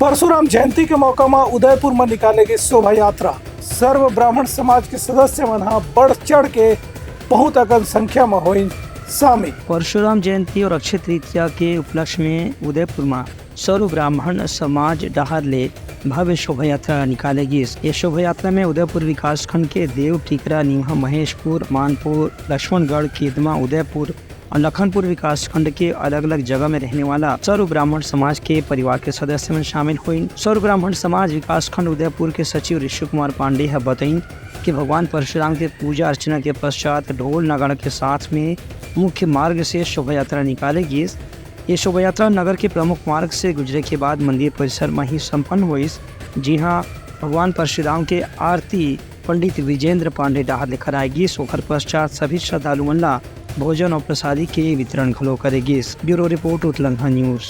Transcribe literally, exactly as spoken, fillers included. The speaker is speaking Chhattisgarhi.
परशुराम जयंती के मौका म उदयपुर म निकाले गे शोभा यात्रा। सर्व ब्राह्मण समाज के सदस्य मन ह बढ़ चढ़ के बहुत अकन संख्या म होइन शामिल। परशुराम जयंती और अक्षय तृतीया के उपलक्ष्य में उदयपुर म सर्व ब्राह्मण समाज डहार ले भव्य शोभा यात्रा निकाले गिस। ये शोभा यात्रा में उदयपुर विकासखंड के देव टिकरा, निमहा महेशपुर, मानपुर, लक्ष्मणगढ़, केदमा, उदयपुर और लखनपुर विकासखंड के अलग-अलग जगह में रहने वाला सर्व ब्राह्मण समाज के परिवार के सदस्य मन शामिल होइन। सर्व ब्राह्मण समाज विकासखंड उदयपुर के सचिव ऋषि कुमार पांडे ह बतइन कि भगवान परशुराम के पूजा अर्चना के पश्चात ढोल नगाड़ा के साथ में मुख्य मार्ग से शोभा यात्रा निकाले गिस। ये शोभा यात्रा नगर के प्रमुख मार्ग से गुजरे के बाद मंदिर परिसर म ही संपन्न होइस, जिहां भगवान परशुराम के आरती पंडित विजेंद्र पांडे डहार ले कराए गिस। ओखर पश्चात सभी श्रद्धालु मन ला भोजन और प्रसादी के वितरण घलो करे गिस। Bureau report, Utlangha news.